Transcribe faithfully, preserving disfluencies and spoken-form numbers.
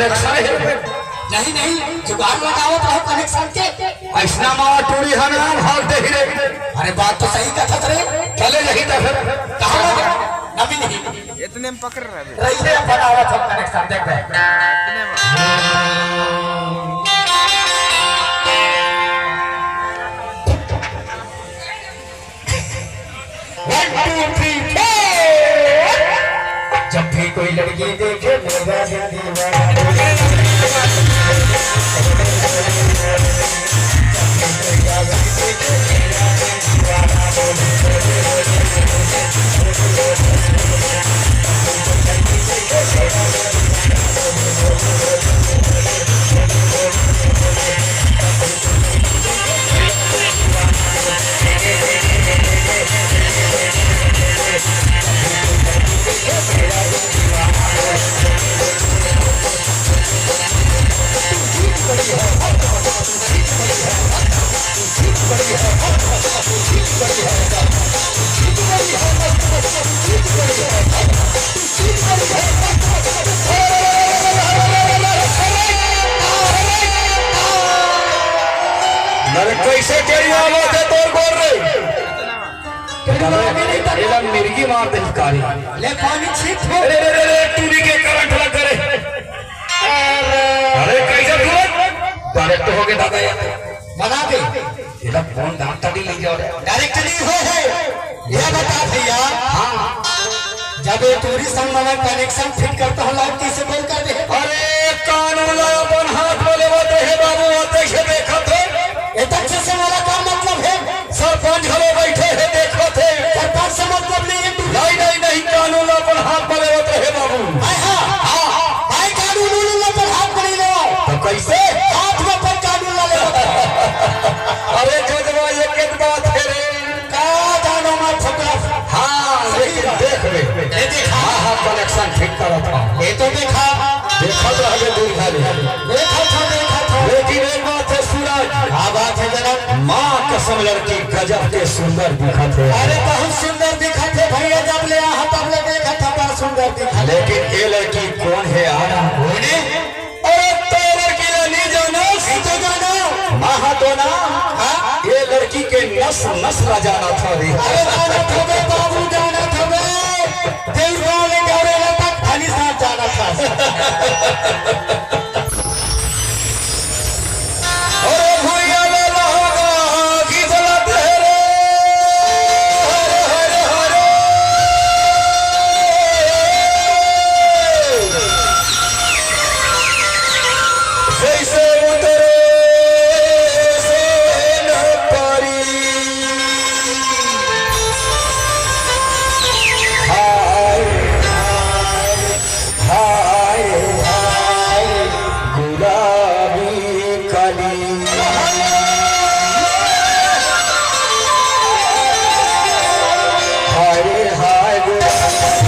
नहीं, नहीं, जुगाड़ लगावत रहो कनेक्शन के। अइसना मा टूरी हन नाम हाल दे ही रे। अरे, बात तो सही कथस रे। चले यही तो फिर। कहाँ लगे? नमी नहीं। इतने में पकड़ रहे। रहिए, बनावत हम कनेक्शन, देख बे। इतने में। One, two, three, four। जब भी कोई लड़की देखे मेरा दिल दीवाना। अरे, कैसे टेढ़ी आवाज है तोर गोर रे? एला मिर्गी मार दे कारी। ले पानी छीट हो। अरे, अरे, अरे, अरे, टूरी के करंट लग रे। अरे, कैसे तुरंत? डायरेक्ट हो गए दादा यार। बना दे। एला कौन डॉक्टर नहीं ले जाओ रे? डायरेक्ट नहीं हो है। ये बता भैया। हाँ। जब ये टूरी संग में कनेक्शन फिट करता हूँ, लाइट कैसे बंद कर दे? अरे, कानून ला अपन हाथ में लेवत रहे बाबू, वो कैसे देखत है? ये तक से वाला का मतलब है? सरपंच घलो बैठे हे, देखत हे। सरपंच से मतलब नहीं है, तू नहीं, नहीं, नहीं, कानून ला अपन हाथ में लेवत रहे बाबू। हाय, हाँ। हाँ। भाई, कानून उनून ला अपन हाथ में नहीं लेवा। तो कैसे? हाथ में अपन कानून ला लेवा। अरे जजवा, ये के बात है रे? का जानो मैं फुकरा। हाँ, सही लेकिन बात। देख रे। ये देखा। हाँ, हाँ, कनेक्शन ठीक करत हूँ। ये तो देखा। देखत रहबे दूर घरे। देखत हूँ, देखत हूँ। लेकिन एक बात है सूरज। का बात है जनाब? माँ कसम लड़की गजब के सुंदर दिखत हे। अरे बहुत सुंदर दिखत हे भैया, जब ले आहा तब ले देखत हूँ, बड़ा सुंदर दिखत हे। लेकिन ये लड़की कौन हे यार? कौन हे? अरे तो लड़की ला नहीं जानो? नहीं तो जानो। माँ तो ना। हाँ? ये लड़की के नस नस ला जाना था रे। अरे जाना था बे बाबू, जाना था बे। देवगांव ले गौरे तक खाली साथ जाना था। अरे भुइया ले लहंगा घिसलत हे रे। हरे, हरे, हरे। जैसे उतरे से न पारी। हाय, हाय, हाय, हाय, गुलाबी कली। हाय, हाय, गुलाबी।